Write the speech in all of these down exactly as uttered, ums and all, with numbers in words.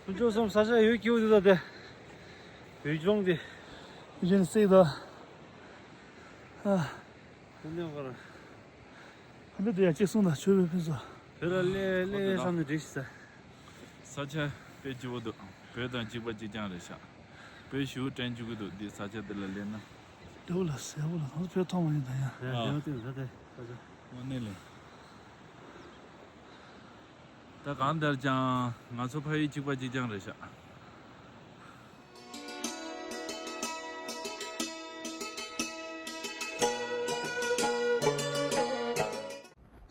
ལྗོངས་སམ་ས་ཆ་ཡོད་སྐྱིད་པོ་འདུག་ད་དེ། བོད་ལྗོངས་དེ། གཞན་སྲིད་ད། ཨ། དེ་ནས་བར། ཨ་ནི་དེ་ཡང་གཅིག་གསུངས་ན་ཆོས་པའི་ཕུན་སུམ། བོད་ལ་སླེབས་སླེབས་བསམ་ནས་འགྲིག་ཤི་ས། ས་ཆ་དཔེ་སྐྱིད་པོ་འདུག་བོད་དང་གཅིག་པ་གཅིག་རྐྱང་རེད་ཤག་བོད་ཞུ་དྲན་བཅུག་གི་འདུག་འདི་ས་ཆ་འདི་ལ་སླེབས་ན། དེ་བོ་ལ་ཟེར་བོ་ལ་ང་ཚོ་བོད་མཐོང་མ་ཡིན་ད་ཡང་། ཡ་ཡང་དེ་ད་དེ་ས་ཆ། དངོས་གནས་ལས། ད་གང་ལྟར་ཀྱང་ང་ཚོ་ཕ་ཡུལ་གཅིག་པ་གཅིག་རྐྱང་རེད་ཤག་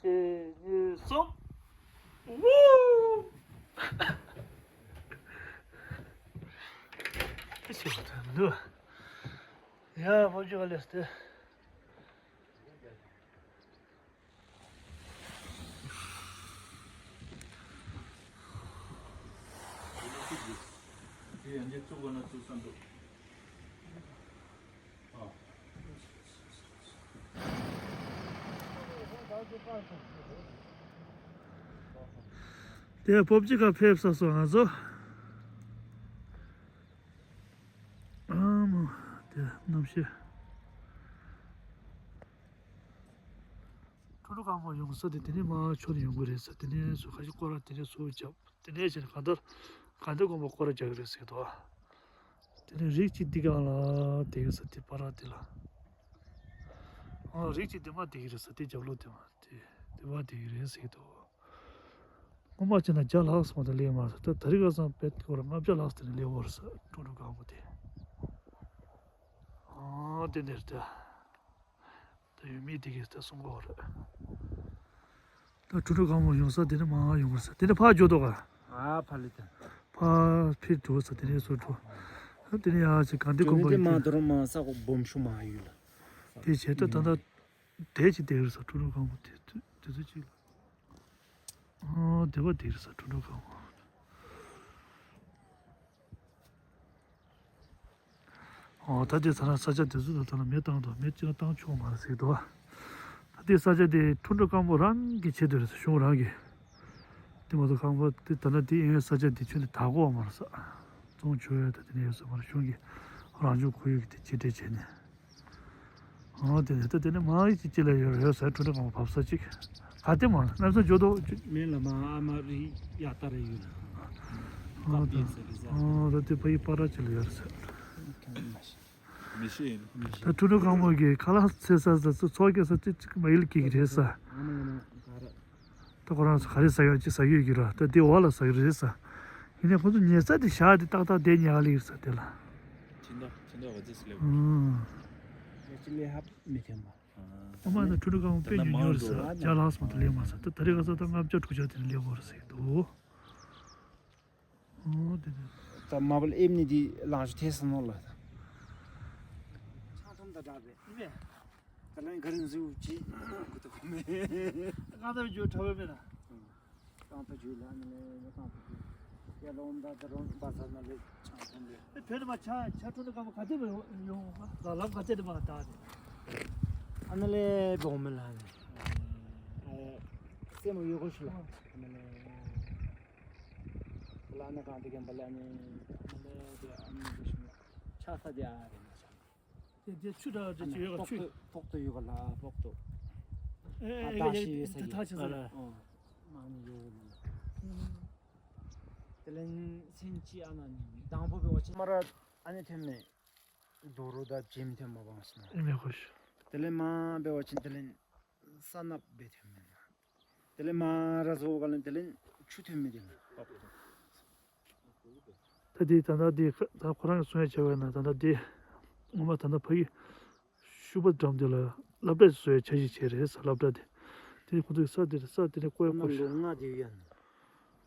གཅིག་གཉིས་གསུམ། ཝུའུ། ཨེ་ཤི་བ་ཐོན་མི་འདུག་ཡ་ཕོ་ཅི་ག་ལེས་ཏེ། དེ་ཡང་འདི་བཙུགས་པ་ན་བཙུགས་ས་འདུག་ཨ། དེ་ཕོབ་ཅི་ཁ་ཕེབས་ས་སོ་ང་ཚོ། ཨ་མ། དེ་གནམ་གཤིས། ཁྲོ་ཁྲོ་སྐམ་པོ་ཡོང་ས་དེ་དེ་ནས་མར་ཕྱོགས་ནས་ཡོང་གི་རེད་ས། དེ་ནས་སུ་ཁ་ཤས་སྐོར་ར་དེ་ནས་སུ་བརྒྱབ། དེ་ནས་བྱས་ནས་གང་ལྟར་གང་ལྟར་དགོན་པ་སྐོར་ར་རྒྱག་གི་རེད་ཟེར་གི་འདུག་དེ་ནས་རིགས་གཅིག་འདི་གང་ལ་དེ་གི་ས་དེ་པ་ར་དེ་ལ། ཨ་རིགས་གཅིག་དེ་མ་དེ་གི་རེད་ས་དེ་རྒྱབ་ལོགས་དེ་མ་དེ་དེ་བ་དེ་གི་རེད་ཟེར་གི་འདུག་སྔོན་མ་བྱས་ན་བརྒྱ་ལྷག་ཙམ་དུ་སླེབས་མ་རེད་ད། ད་རིང་ཁ་སང་དཔེ་སྐོར་ལྔ་བརྒྱ་ལྷག་ཙམ་དུ་སླེབས་ཡོད་རེད་ས། ཁྲོ་ཁྲོ་སྐམ་པོ་དེ། ཨ་དེ་འདིར་ད། ད་ཡུལ་མི་དེ་གིས་ད་གསུང་གི་ཡོད་རེད། ད་ཁྲོ་ཁྲོ་སྐམ་པོ་ཡོང་ས་དེ་ནས་མར་ཡོང་གི་རེད་ས། དེ་ནས་ཕར་འགྱོ་དོ་ག་ཨ་ཕ་ལི་ཏན། ཕར་ཕེབས་འགྲོ་ས་དེ་ནས་སུ་འགྲོ། ད་དེ་ནས་ཡར་ཅིག་གངས་ཏི་དགོན་པ་དེ་མ་གི་དོ་རུང་མ་ས་གོ་སྦོམ་ཤུ་མ་ཡོད་ལ། དེ་བྱས་ད་ད་ད་དེ་ཅིག་དེ་རེད་ས། ཁྲོ་ཁྲོ་སྐམ་པོ་དེ་དེ་ཚོ་ཅིག་ལ། ཨོ་དེ་བ་དེ་རེད་ས། ཁྲོ་ཁྲོ་སྐམ་པོ། ཨོ་ད་དེ་ཐ་ན་ས་ཆ་དེ་ཚོ་ད་ཐ་ན་མེ་བཏང་དོ་མེ་ཅི་ལ་བཏང་ཆོག་མ་རེད་ཟེར་དོ། ད་དེ་ས་ཆ་དེ་ཁྲོ་ཁྲོ་སྐམ་པོ་རང་གི་ཆེད་དུ་རེད་ས། གཞུང་རང་གི། དེ་མ་གཏོགས་ཁང་པ་དེ་ད་ན་དེ་ཡིན་ས་ཆ་དེ་ཁྱོན་ནས་དག་གོ་བ་མ་རེད་ས། བཙོང་ཆོག་ཡ་ད་དེ་ནས་ཡོད་ས་མ་རེད། གཞུང་གི་རང་བྱུང་ཁོར་ཡུག་གི་དེ་གཅིག་སྒྲིལ་བྱས་ནས། ཨོ་དེ་ནས་ད་དེ་ནས་མ་ཡིག་ཅིག་ཅི་ལ་ཡོད་ཡོད་ས། ཁྲོ་ཁྲོ་སྐམ་པོ་བབས་ས་ཅིག་ག་དེ་མ་ལམ་སང་འཇོག་དོ། མེད་ལ་མ་ཨ་མ་རི་ཡ་ཏ་ར་ཡོད་ལ། ཨོ་ད་ཨོ་ད་དེ་ཕ་ཡི་པ་ར་ཅི་ལ་ཡོད་ས། མི་ཤེས་ཡིན། ད་ཁྲོ་ཁྲོ་སྐམ་པོ་གི་ཁ་ལག་འཚོལ་ས་ས་ཚོ་ཚོགས་རྒྱག་ས་ཅི་ཅིག་མ་ཡིལ་གི་རེད་ས། ཨ་མ་ཡིན་ན་ག་རེ། ད་ཁོ་རང་ཚོ་ག་རེ་ཟ་ཡོད་ཅི་ཟ་ཡོད་ཀྱི་ར། ད་དེ་འོག་ལ་ཟ་གི་རེད་ས། ཡིན་ནའི་ཁོ་ཚོ་ཉལ་ས་དེ་ཞག་དེ་ཏག་ཏག་བསྡད་ཉལ་ལེ་ཡོད་ས་དེ་ལ། ཁྱིམ་བདག་ཁྱིམ་བདག་ག་ཚོད་སླེབས། ཨང་། ཅི་ལས་ཧབ་མི་ཐེན་པ། ཨ་མ་ཡིན་ན་ཁྲོ་ཁྲོ་སྐམ་པོ་དཔེ་ཉུང་ཉུང་རེད་ས། བརྒྱ་ལྷག་ཙམ་དུ་སླེབས་མ་ས། ད་ད་རེས་ཁ་ས་ད་ལྔ་བརྒྱ་དྲུག་བརྒྱ་དེ་ནས་སླེབས་ཡོད་རེད་ཟེར་གྱི་འདུག་ཨོ་དེ་དེ། ད་མ་བལ་ཨེམ་ནི་དེ་ལང་ཤོ་ཐེ་སོང་ནོ་ལ། ཆང་འཐུང་ད་འདྲ་རེད། ཨེ་མེ། ད་ལན་ག་རེ་འཛུལ་ཅི་གུ་ཏུ་གུ་མེ། རྐང་ཐང་རྒྱུ་ཁྲ་བོ་མེད་ན། རྐང་ཐང་རྒྱུ་ལ་ནི་ལས་རྐང་ཐང་རྒྱུ། ཡ་ལོང་ད་ད་རོང་པ་ས་ན་ལས་ཆང་འཐུང་ལས། ཨེ་བོད་ནས་མ་ཆ་ཆ་འཐུང་ནི་སྐར་མ་ག་ཚོད་མ་ཡོང་ཡོང་ལ་ལམ་ག་ཚོད་དེ་མ་ད་དེ། ཨ་ནི་ལས་བོང་མི་ལ་ནི། སེ་མོ་ཡོད་གོ་ཤི་ལ། ཨ་ནི་ལས། ལ་ནི་གང་དེ་གན་པ་ལ་ནི། ཨ་ནི་ལས་དེ་ཨ་ནི་དེ་ཤི་མ། ཆ་ས་དེ་ཨ་རེ་མ་ཆ། དེ་དེ་ཆུ་འདྲ་ཅིག་ཡོད་པ་ཆུ། ཏོག་ཏོ་ཡོད་པ་ལ་ཏོག་ཏོ། ཨེ་ཨ་ཨེ་ད་ཨེ་ཤི་ཡོད་ས་ཨེ་ད་ཡོད། ཐག་ཆོད་ས་རེད། ཨོ། མ་ནི་ཡོད་ལ། དེ་ལན་སེམས་ཅི་ཨ་ན་ནི་དང་པོ་བེ་བ་ཆེ་མ་ར་ཨ་ནི་ཐེམ་མེ། རྡོ་རུ་ད་ཇེམ་ཐེམ་མ་བང་སི་ན། ཨེ་མེ་ཁོ་ཤི། དེ་ལན་མ་བེ་བ་ཆེ་དེ་ལན་ས་ནབ་བེ་ཐེམ་མེ་ན། དེ་ལས་མ་ར་བཟོ་ག་ལ་དེ་ལས་ཆུ་ཐོན་མི་དེ་ལ། ད་དེ་ད་ལྟ་དེ་ད་ཁོ་རང་གི་གསུང་ཡ་བྱ་བ་ན་ད་ལྟ་དེ་ངོ་མ་ད་ལྟ་ཕ་གི་ཤུ་པ་འགྲམ་དེ་ལ་སློབ་གྲྭ་བཟོ་ཡ་འཆར་གཞི་བྱས་རེད་ས། སློབ་གྲྭ་དེ་དེ་ཁོ་ཚོ་གི་ས་དེ་རེད་ས། དེ་ནས་བཀོད་ཡ་ཁོ་ལོ་ལྔ་དེ་ཡོད་ཡ།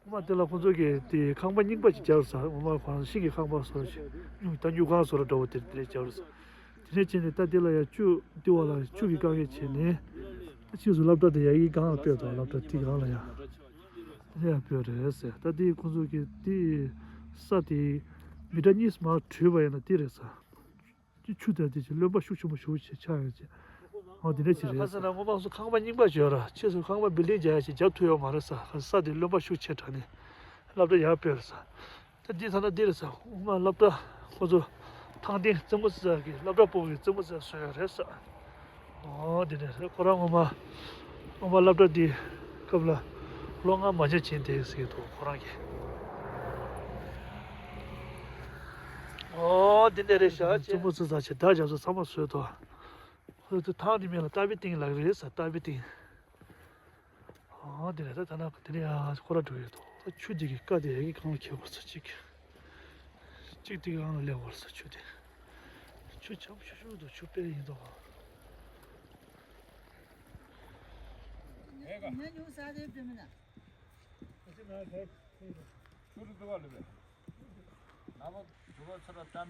ངོ་མ་དེ་ལ་ཁོ་ཚོ་གི་དེ་ཁང་པ་རྙིང་པ་ཅིག་བརྒྱབ་ས། ངོ་མ་ཁོ་རང་ཤིང་གི་ཁང་པ་བཟོ་ཞིག་ཉུང་ད་ཉུང་གང་བཟོ་ར་འདྲ་བོ་དེ་དེ་ལས་བརྒྱབ་ས། དེ་ནས་བྱས་ནས་ད་འདི་ལ་ཡང་བཅུ་འདི་བ་ལ་བཅུ་གི་དཀའ་ངལ་བྱས་ནས་ད་ཕྱིས་སུ་སློབ་གྲྭ་དེ་ཡ་གི་སྒང་ལ་སྤོས་དང་སློབ་གྲྭ་དེ་སྒང་ལ་ཡང་དེ་ནས་ཡང་སྤོས་རེད་ཟེར། ད་དེ་ཁོང་ཚོ་གི་དེ་ས་དེ་མི་ཊར་གཉིས་མར་བྲུས་པ་ཡིན་ན་དེ་རེད་ཟེར། དེ་ཆུ་དེ་དེ་ཆུ་རློན་པ་ཤུགས་ཆེན་པོ་ཞེ་པོ་ཅིག་ཆགས་ཡོད་ཅེས། འོ་དེ་འདྲ་ཅིག་རེད་ཟེར། ཁ་སང་ན་སྔོན་མ་སུ་ཁང་པ་རྙིང་པ་ཅིག་ཡོད་ར་ཕྱིས་སུ་ཁང་པ་བིལ་ཌིང་རྒྱག་ཡ་ཅིག་རྒྱབ་ཐུབ་ཡོད་མ་རེད་ཟེར། ས་དེ་རློན་པ་ཤུགས་ཆེ་དྲགས་ནས་སློབ་གྲྭ་ཡར་སྤོས་རེད་ཟེར། འདི་ཐ་ན་འདི་རེད་ཟེར། སྔོན་མ་སློབ་གྲྭ་ཁོ་ཚོ་ཐང་སྟེང་རྩེད་མོ་རྩེ་ས་གི་སློབ་གྲྭ་སྤོ་བའི་རྩེད་མོ་རྩེ་ས་བཟོས་ཡོད་རེད་ཟེར། ཨོ་འདི་ནས་ཁོ་རང་སྔོན་མ་སྔོན་མ་སློབ་གྲྭ་འདི་སྐབས་ལ་ལོ་ལྔ་མ་ཆག་ཕྱིན་དེ་ཟེར་གི་འདུག་ཁོ་རང་གིས། ཨོ་འདི་འདྲ་རེད་ཤག་རྩེད་མོ་རྩེ་ས་ཆེ་བདག་རྒྱབ་ས་ཚང་མ་བཟོས་ཐོག་ཁོ་ཚོ་ཐང་འདི་མིང་ལ་རྟ་བི་སྟེང་ལབ་ཀྱི་རེད་ཟེར། རྟ་བི་སྟེང་། ཨ་དེ་ནས་ད་ད་ན་དེ་ནས་ཡ་ཁོ་ར་འགྲོ་ཡོད་དོ། ད་ཆུ་དེ་གི་ཀ་དེ་ཡ་གི་གང་ལ་ཁེལ་བར་ས་གཅིག་གཅིག་དེ་གི་གང་ལ་སླེབས་བར་ས་ཆུ་དེ། ཆུ་ཆམ་ཤུ་ཤུ་འདུག་ཆུ་དཔེ་ཡིན་དོ། ཆུ་རུ་འདུག་བ་ལེ་བས། ན་བ་འགྲོ་བ་ཚོ་ལ་ཏམ།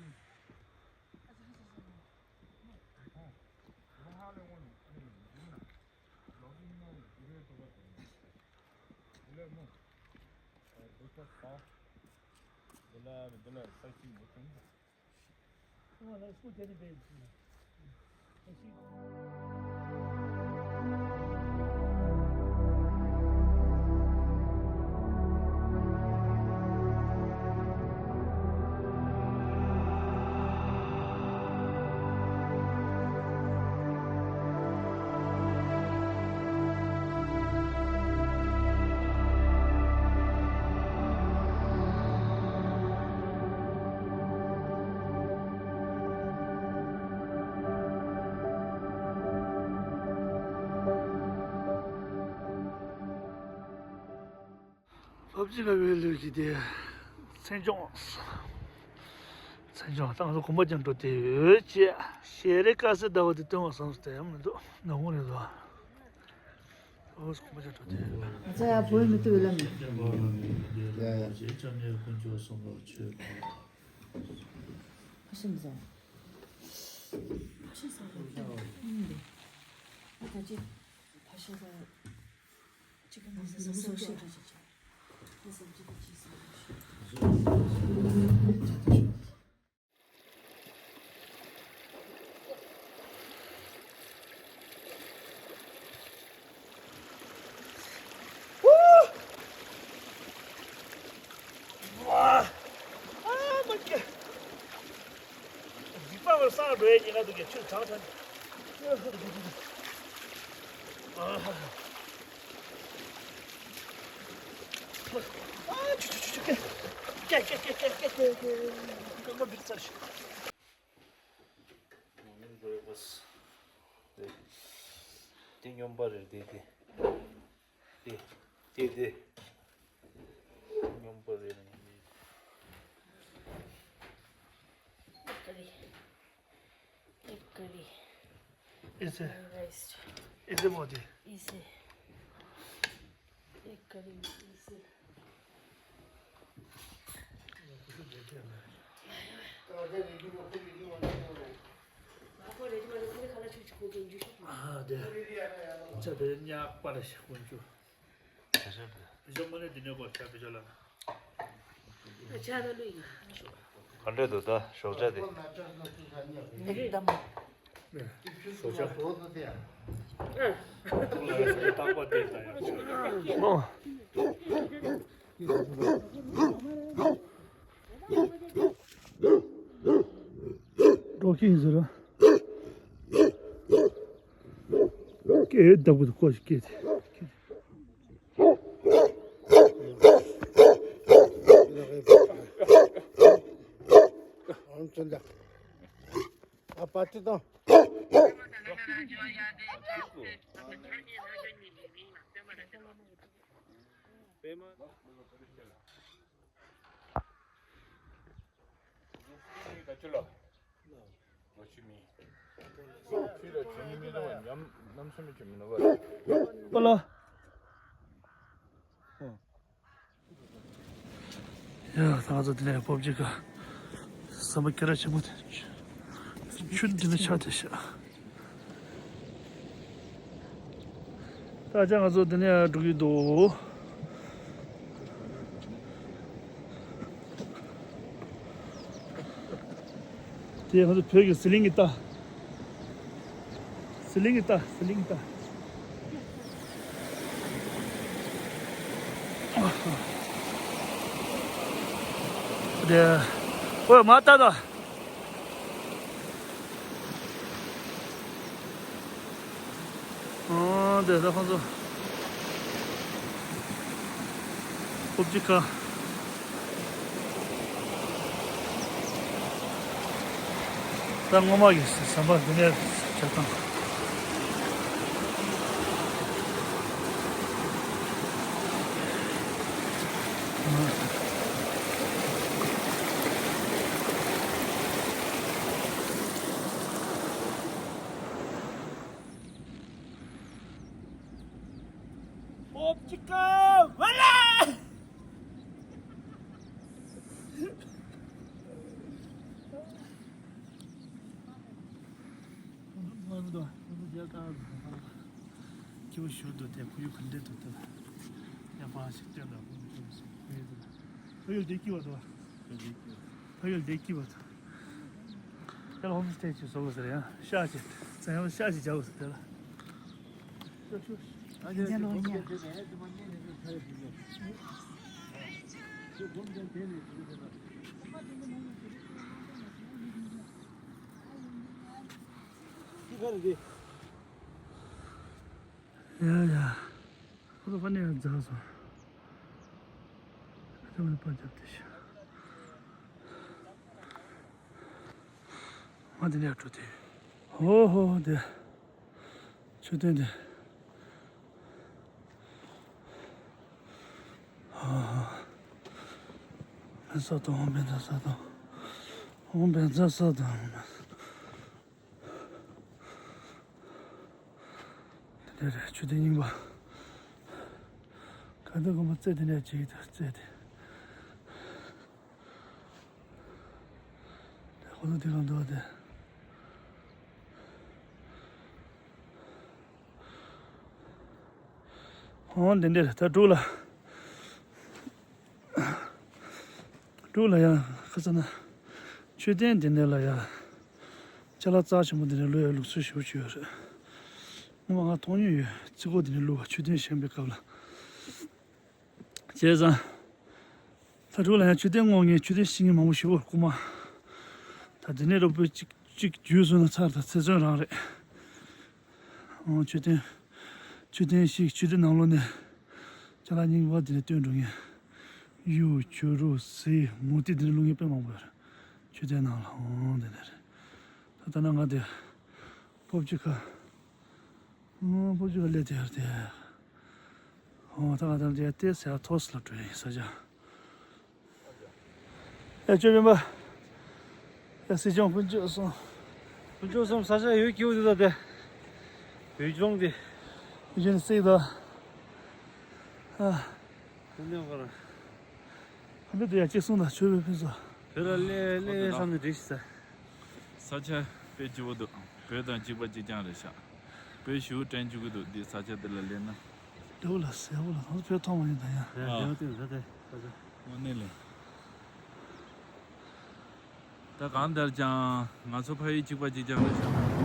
ཕབ་ཅི་ག་བའི་ལུགས་ཀྱི་དེ། མཚན་ལྗོངས། མཚན་ལྗོངས་ཏང་སོ་གོམ་པ་ཅན་འགྲོ་དེ་ཡོད་ཅེས་ཞེ་རེ་དཀའ་སེ་ཟླ་བ་དེ་སྟོན་བ་བསམ་སྟེ་ཡང་མི་འདུག་ནག་མོ་རེད་དོ། ཨོ་གོམ་པ་ཅན་འགྲོ་དེ་ཡོད། ང་ཚ་ཡ་བོད་མི་ཏུ་ལ་མི། ཡ་ཡ། ཅེས་ཅམ་ནས་དཀོན་མཆོག་གསུམ་ལ་མཆོད། ཕ་ཤི་མི་ཟ། ཕ་ཤི་ཟ་རོ། ཨ་ད་ཅི། ཕ་ཤི་ཟ། རིག་པ་བར་སངས་འགྲོ་ཡས་ཉེན་ཁ་འདུག་གས། ཆུ་གྲང་གྲང་། ཨ་ཆུ་ཆུ་ཆུ་ཆུ། ཀེ་ཀེ་ཀེ་ཀེ་ཀེ་ཀེ་ཀེ། རྐང་པ་འབིགས་ཚར་ཤག་དེ་སྨྱོན་པ་རེད་དེ་དེ། དེ་དེ་དེ། སྨྱོན་པ་རེད། Curry. Egg curry. Easy. Rice. Easy body. Easy. Egg curry is easy. ཨ་དེ། ཆ་དེ་ཉག་པ་རེད་ཤག་ཀུན་སྤྱོད། བཞོན་མ་ནས་འདི་ནས་གོ་ཆ་བི་ཆ་ལ། ཆ་ལ་ལུས་ཡིན། ག་འདྲས་འདུག་ད་ཞོགས་ཇ་དེ། ཉག་གི་འདམ། ཞོགས་ཇ། ཐུག་ལ་རྟག་པ་དེ་ད་ཡང་། འགྲོ་གི་ཡིན་ཟེར་ར། སྐད་བདག་པོ་དེ་ཀོ་ཞིག་སྐད་དེ། ཨ་པ་ཏི་དང་། པ་ལ། ཡ་ད་ང་ཚོ་དེ་ནས་ཕོབ་ཅིག་ག་ཟམ་པ་སྐེ་རགས་ཆེན་པོ་དེ། ཆུ་འདི་ནས་ཆགས་བསྡད་ཤག་ད་ཆ་ང་ཚོ་འདི་ནས་འགྲོ་གི་འདུག་དེ་ང་ཚོ་བོད་ཀྱི་ཟི་ལིང་གི་རྟ། ཟི་ལིང་གི་རྟ། ཟི་ལིང་གི་རྟ། ཨ་ཧ། ཨོའི་མ་ལྟ་ད། ཨོ་དེ་ད་ཁོང་ཚོ། ཨོ་ཅི་ཀ་ད་སྔོན་མ་གི་ཟམ་པ་འདི་ནས་བྱ་སྟངས། ཨོ་ཅི་ཀ་ཝེ་ལ། ཁྱེའུ་ཞུ་འདུག་དེ་ཁོ་ཡུ་ག་འདྲེ་འདུག་དེ་ཡ་པ་ཞིག་སྟོན་དང་ཁོ་ཡུ་ཁྱེའུ་སུ་ཁོ་ཡུ་དེ་ཕ་ཡུལ་བདེ་སྐྱིད་བ་འདུག་ཕ་ཡུལ་བདེ་སྐྱིད་བ་འདུག་དེ་ལ་ཧོམ་སྟེ་ཅིག་བཟོ་དགོས་ཟེར་ཡང་ཤག་ཅིག་བཙན་ཡང་ཤག་ཅིག་རྒྱག་དགོས་ཟེར་དེ་ལ། ཡ་ཡ། ཁོ་ཚོ་ཕ་ནས་ཡང་འཛག་སོང་། ཁོ་ཚོ་མི་པར་རྒྱབ་དེ་ཤི། ང་འདི་ནས་འགྲོ་དེ། ཧོ་ཧོ་དེ། མཆོད་རྟེན་དེ། ཧོ་ཧོ། བན་ས་དང་བན་ས་ས་དང་། བན་ས་ས་དང་། དེ་རེད་མཆོད་རྟེན་རྙིང་པ། ག་འདི་གོང་མ་རྩེ་དེ་ནས་བྱེད་ཀྱི་འདུག་རྩེ་དེ། དེ་ཁོ་ཚོ་དེ་གང་འདུག་དེ། ཧོ་འདི་འདྲ་རེད་ད་འབྲུག་ལ། འབྲུག་ལ་ཡང་ཁ་ས་ན། མཆོད་རྟེན་འདི་འདྲ་ལ་ཡང་། ཅ་ལག་རྩ་ཆེན་པོ་འདི་འདྲ་བླུག་ཡ་ལུགས་སྲོལ་ཞེ་པོ་ཅིག་ཡོད་རེད། སྔོན་མ་ང་མཐོང་མྱོང་ཡོད་རྩིས་འཁོར་འདི་འདྲ་བླུག་པ་མཆོད་རྟེན་བཞེངས་པའི་སྐབས་ལ། བྱས་ཙང་། ད་འབྲུག་ལ་ཡང་མཆོད་རྟེན་སྔོག་མཁན་མཆོད་རྟེན་བཤིག་མཁན་མང་པོ་ཞིག་ཡོད་རེད་རྐུན་མ། ད་འདི་ནས་རོ་པོས་གཅིག་གཅིག་བརྒྱུད་སོང་ན་ཚར་ད་ཚེ་བཙོན་རང་རེད། ཨང་མཆོད་རྟེན། མཆོད་རྟེན་བཤིག་མཆོད་རྟེན་ནང་ལོགས་ནས། ཅ་ལག་རྙིང་པ་འདི་ནས་བཏོན་འགྲོ་མཁན། གཡུ་བྱུ་རུ་གཟི་མུ་ཏིག་འདི་ནས་བླུག་མཁན་དཔེ་མང་པོ་ཡོད་རེད། མཆོད་རྟེན་ནང་ལ་ཨང་འདི་ནས་རེད། ད་ལྟ་ན་ང་དེ། ཕོབ་ཅི་ཁ། ཨང་ཕོབ་ཅི་ཁ་སླེབས་དེ་ཡར་དེ། ཨང་ད་ང་དང་དེ་ཏེ་སེ་ཐོ་སི་ལ་འགྲོ་ཡིན་ས་ཆ། ཡ་ཅོ་མིན་པ། ཡ་སྲིད་སྐྱོང་ཕུན་ཚོགས་གསུམ། ཕུན་ཚོགས་གསུམ་ས་ཆ་ཡོད་ཀྱི་འོ་དེ་ད་དེ། བོད་ལྗོངས་དེ། བོད་ལྗོངས་སྲིད་ད། ཨ། ཕུན་ཚོགས་ག་ར། ཕུན་ཚོགས་དེ་ཡ་ཅི་གསུང་ད་ཆོས་བོད་ཕུན་ཚོགས། བོད་ལ་སླེབས་སླེབས་བསམ་ནས་འགྲིག་ཤི་ས། ས་ཆ་དཔེ་སྐྱིད་པོ་འདུག་བོད་དང་གཅིག་པ་གཅིག་རྐྱང་རེད་ཤག་བོད་ཞེ་པོ་དྲན་བཅུག་གི་འདུག་འདི་ས་ཆ་འདི་ལ་སླེབས་ན། འདྲ་བོ་ལ་ཟེར་བོ་ལ་ང་ཚོ་བོད་མཐོང་མ་མྱོང་ད་ཡང་། ཡ་ཨ། འདྲ་བོ་དེ་ད་དེ་ས་ཆ། དངོས་གནས་ལས། ད་གང་ལྟར་ཀྱང་ང་ཚོ་ཕ་ཡུལ་གཅིག་པ་གཅིག་རྐྱང་རེད་ཤག་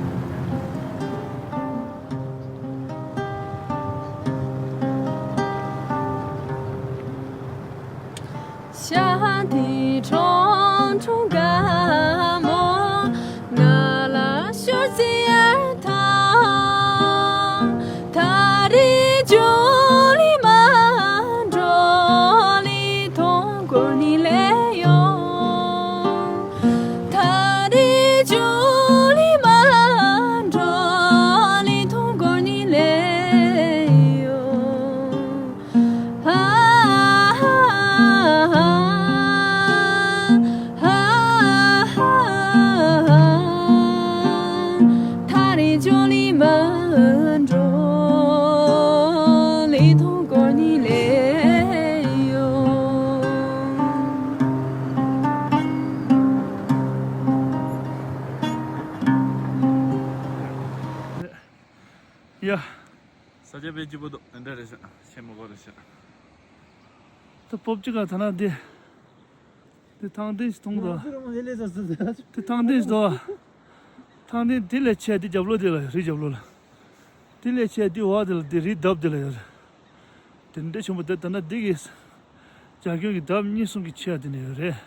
ཡ། ས་ཆ་དཔེ་སྐྱིད་པོ་འདུག་འདི་འདྲ་རེད་ཤག་ཆེན་མོ་གོ་རེད་ཤག་ད་ཕོབ་ཅི་ག་ཐ་ན་འདི། འདི་ཐང་ཐིང་ཞིག་མཐོང་དོ། འདི་ཐང་ཐིང་ཞིག་དོ། ཐང་ཐིང་འདི་ལས་ཆེ་འདི་རྒྱབ་ལོགས་འདི་ལ་རི་རྒྱབ་ལོགས་ལ། འདི་ལས་ཆེ་འདི་འོག་འདི་ལ་འདི་རི་འདབས་འདི་ལ་ཡོད་རེད། དེ་འདྲ་ཆེན་པོ་འདི་ད་ན་འདི་གི། རྒྱ་ཁྱོན་གྱི་འདབས་གཉིས་གསུམ་གྱི་ཆེ་འདི་ནས་ཡོད་རེད།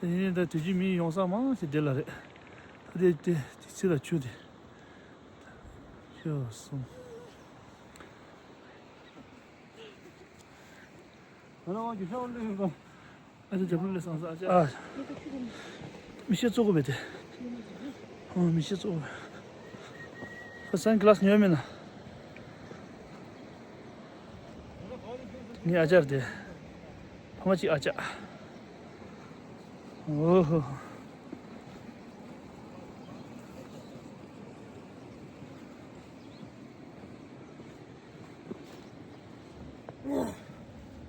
ཡིན་ད་དུས་རྒྱུན་མི་ཡོང་ས་མང་ཞིག་དེ་ལ་རེད། ད་དེ་དེ་དེ་ཚེ་ལ་ཆུ་དེ། ཤོག་སོང་། ཨ་ཅག་རྒྱབ་ལོགས་ལ་སང་ས་ཨ་ཅག་ཨ། མི་ཤེས་བཙོག་གོ་བས་ཏེ། ཨ་མི་ཤེས་བཙོག་གོ་བས། ཁོ་སན་གི་ལ་སི་ཉོས་མེད་ན། ངའི་ཨ་ཅག་རེད་དེ། ཕ་མ་གཅིག་ཨ་ཅག་ཨོ་ཧོ།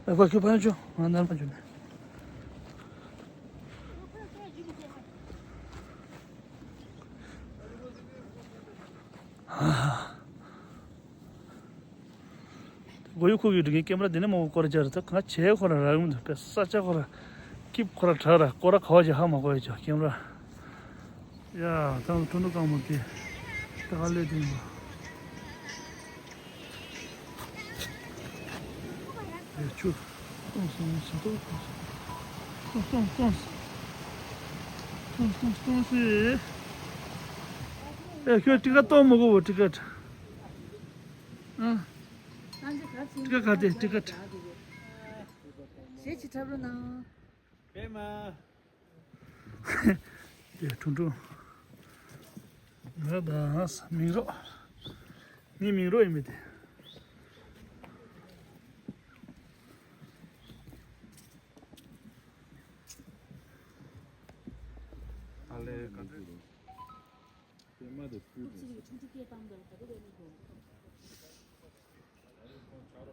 ཨ་ཕ་ཁྱོད་ཕ་ཡང་ཆོ་ང་ནར་མ་ཆོ་ནས། སྒོ་ཡུ་ཁུག་གི་འགྲིག་གི་ཀེམ་ར་འདི་ནས་མོ་སྐོར་ར་རྒྱག་རེད་ད་གང་བྱས་ཁོ་ར་རག་མི་འདུག་པས་ས་ཆ་ཁོ་ར་སྐྱིབ་ཁོ་ར་དྲག་ར་སྐོར་ར་ག་བ་ཅིག་ཧ་མ་གོ་ཡ་ཅག་ཀེམ་ར། ཡ་ད་ཁྲུང་ཁྲུང་དཀར་མོ་དེ་ད་ག་ལས་དེ་ཡིན་པ། ཡ་ཆུ་སྟོང་སོང་ཞིག་སྟོང་སོང་སྟོང་སོང་སྟོང་སོང་སྟོང་སོང་སྟོང་སོང་ཟེར། ཨེ་ཁྱོད་ཊི་ཀཊ་གཏོང་མི་དགོས་པོ་ཊི་ཀཊ། ཨ། ཊི་ཀཊ་ག་དེ་ཊི་ཀཊ། གཞས་ཅིག་འཁྲབ་རོགས་གནང་། པད་མ། དེ་ཁྲུང་ཁྲུང་། ང་དང་མིང་རོ། ངའི་མིང་རོ་ཡིན་མི་དེ། ཨ་ལེ་ག་ཚོད། པད་མ་དེ་སྤུ་དེ།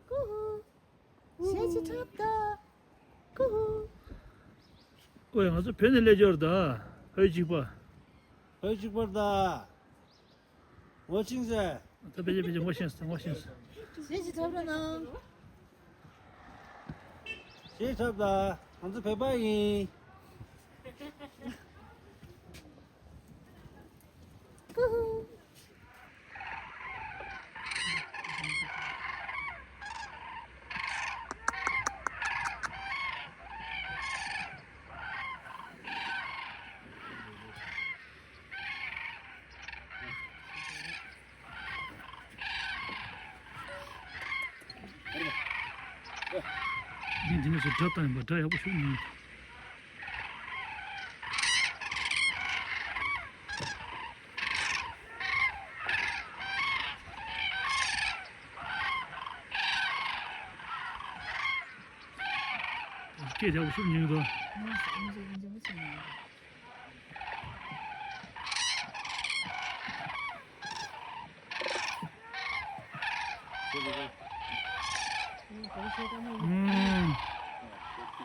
ཀུ་ཧུ། གཞས་ཅིག་འཁྲབ་དང་། ཀུ་ཧུ། ཨོ་ཡ་ང་ཚོ་བོད་ནས་སླེབས་ཡོད་རེད་ད། ཧོད་གཅིག་པ། ཧོད་གཅིག་པར་ད། ངོ་ཆིང་ཟེར། ད་ཕེ་ཅེ་ཕེ་ཅེ་ངོ་ཤེས་ངོ་ཤེས། གཞས་ཅིག་འཁྲབ་རོགས་གནང་། གཞས་འཁྲབ་དང་ང་ཚོ་བོད་པ་ཡིན། ཀུ་ཧུ། འདི་འདི་ནས་སུ་སྒྲ་བཏང་ཡིན་པ་སྒྲ་ཡག་པོ་ཞུགས་མྱོང་། སྐད་རྒྱག་པ་ཤུགས་ཉུང་དོ།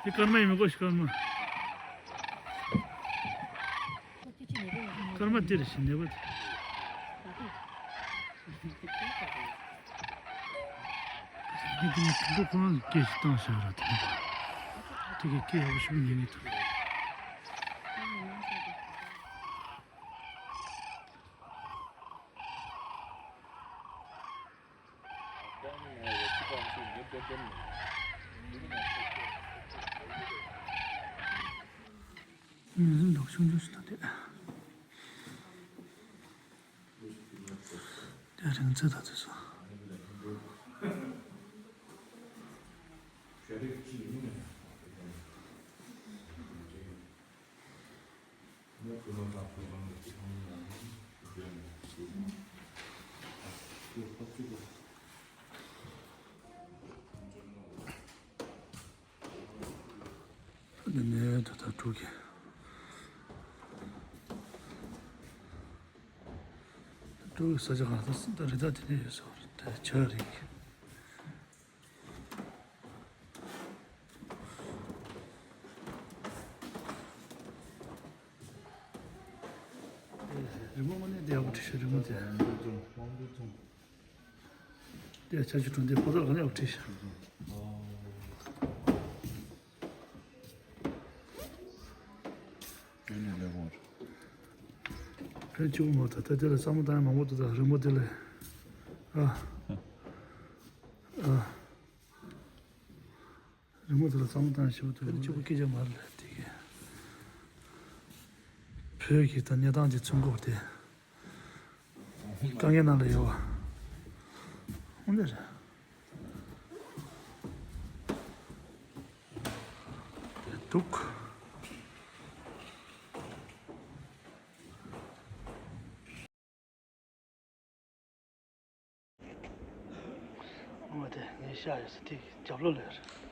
དེ་སྐར་མ་ཡིན་མི་དགོས་ཤིག་སྐར་མ། སྐར་མ་དེ་རེད་ཤི་ནེ་བ་དེ། ངས་དེ་ནས་དུད་འགྲོ་ཁོ་རང་གི་སྐད་ཞིག་བཏང་བཞག་ར་དེ་ནས་དེ་གའི་སྐད་ཡག་པོ་ཞིག་ཉན་གི་འདུག་ངོས་འཛིན་འདུག་ཆུང་ཆུང་ཞིག་ལ་བལྟས། དེ་རིང་ཚེ་ད་དུས་སུ། འདི་ནས་ད་ལྟ་འབྲུག་གི་འབྲུག་གི་ས་ཆ་གང་ས་ད་རི་དྭགས་དེ་ནས་ཡོད་ས་རེད་ད་བྱ་རིགས། རི་མོ་མ་ནས་བསྡད་ཡག་པོ་བྲིས་ཤག་རི་མོ་དེ། དེ་ཆ་ཆུ་གྲོང་སྡེ་ཕོ་བྲང་ག་ནས་ཡག་པོ་བྲིས་ཤག་ཕན་ཆེ་པོ་མ་ཐག་ད་དེ་ལ་བསམ་བློ་བཏང་ཡག་མང་པོ་འདུག་ད་རི་མོ་དེ་ལ་ཨ། ཨ། རི་མོ་དེ་ལ་བསམ་བློ་བཏང་ཞིབ་ཏུ་ཕན་ཆེ་པོ་སྐད་ཆ་མ་རེད་དེ་གས། བོད་ཀྱི་ད་གནས་སྟངས་ཀྱི་ཚོང་སྒོ་དེ་དཀའ་ངལ་ནང་ལ་ཡོད་པ། འོ་འདི་རེད། འདུག་འོ་དེ་ངའི་ཤ་ཡོད་ས་དེ་རྒྱབ་ལོགས་ལ་ཡོད་རེད།